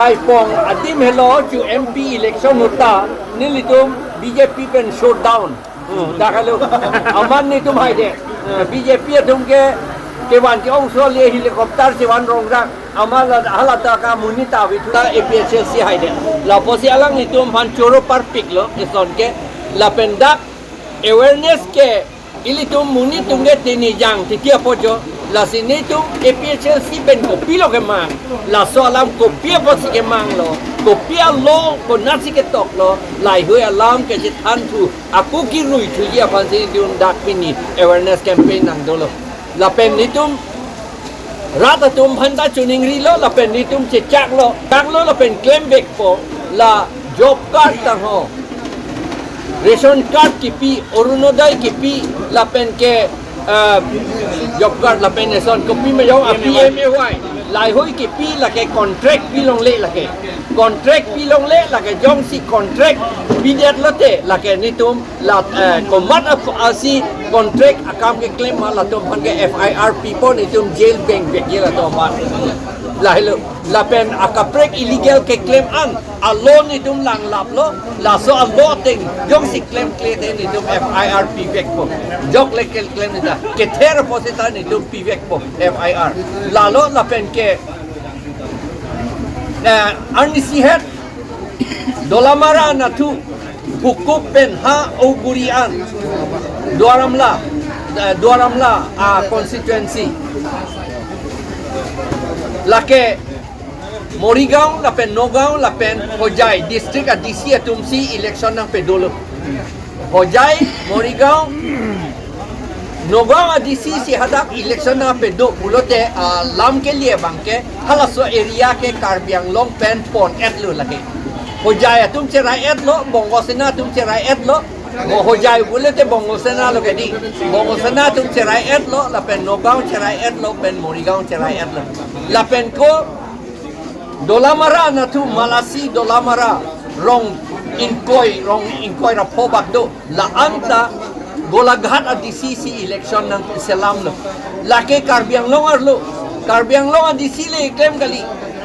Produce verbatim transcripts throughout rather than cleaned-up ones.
Aipong adim helo chu M P election ahut ta nelitum B J P pen shutdown. Hmm. Dak helo. Amat netum haidet. Hmm. B J P atum ke kevan ke-ongso le helicopter chevan rongrang. Amat la hala ta kamonit ta vithu ta A P H L C haidet. Lapusi alanglitum aphan choro parpiklo eson ke lapen dak awareness ke ilitum monit atum ke tini jang titi apot jo, lasi netum A P H L C pen kopilo kemang, laso alam kopi apotsi kemanglo, kopi a-law konatsi ketoklo, laheihui alam kachethan thu, ako kirui thuji aphansi netum dak pini awareness campaign nangdolo. Lapen netum rat atum aphan ta choningrilo, lapen netum chechaklo, chaklo lapen klemvekpo, la job card tangho, ration card kipi, Orunodoi kipi, lapen ke, eh, job card lapen eson kopi ma jong a P M A Y, laheihui kipi lake contract pilongle lake. Contract pilongle lake jongsi contract pidet lote lake netum la, eh, komat ap-, asi contract akam keklem ma latum aphan ke F I R pipo, netum jail bengvekji latum aphan. Lahelo, lapen akaprek illegal keklem an a-law netum langlaplo, laso a-law ateng jongsi klemkle te netum F I R pivekpo. Jok le keklem neta kether apotsi ta netum pivekpo F I R. Lalo lapen ke, eh, arnisi het Dolamara anatthu, Bhukuk pen ha Auguri an, Duar Amla, eh, Duar Amla, ah, constituency. Lake Morigaon lapen Nagaon lapen Hojai district a-D C atumsi election nangpadolo. Hojai, Morigaon, Nagaon a-D C si hadak election nangpado pulote, ah, lam kelie abangke halaso area ke Karbi Anglong pen pon-etlo lake. Hojai atum cherai-etlo, Bongo Sena atum cherai-etlo. Mo Hojai pulote Bongo Sena lo kedi. Bongo Sena atum cherai-etlo, lapen Nagaon cherai-etlo, pen Morigaon cherai-etlo. Lapen ko Dolamara anatthu Malasi Dolamara rong ingkoi, rong ingkoi ra pho bak do. La-an ta Golaghat a-D C si election nangselamlo. Lake Karbi Anglong arlo. Karbi Anglong a-D C le klem kali.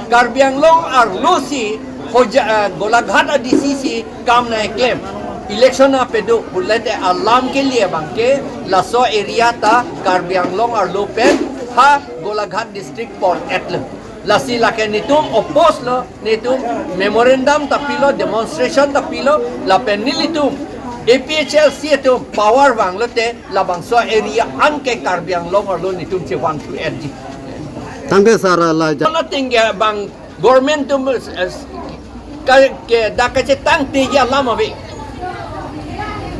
Karbi Anglong arlosi Hoja-, eh, Golaghat a-D C si kam nangklem. Election nangpado pulote alam kelie abangke laso area ta Karbi Anglong arlo pen ha Golaghat district pon-etlo. Lasi lake netum oppose lo, netum memorandum ta pilo, demonstration ta pilo, lapen nelitum A P H L C atum power vanglote labangso area an ke Karbi Anglong arlo netum chevanthu-etji. Tangke sir, la ja- Nothing ke bang government atum, eh, ka, ke dak kachetangteji alam ave.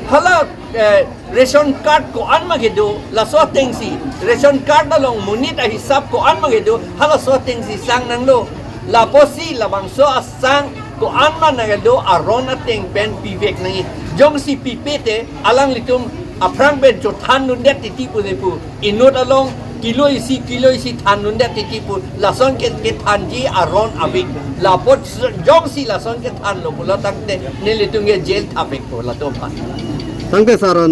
Hala, eh, ration card ko-an ma kedo, laso atengsi. Ration card along monit ahisap ko-an ma kedo, halaso atengsi sang nanglo. Lapusi labangso asang ko-an ma nangkedo aron ateng pen pivek nangji. Jongsi pipe te alanglitum aphrang pen chothandundet titi pu ne pu. Inut along kilo isi, kilo isi thandundet titi pu. Lason ke, kethanji aron ave. Lapot s-, jongsi lason kethanlo pulo tangte nelitum ke jail thapvekpo latum aphan. Tangke sir.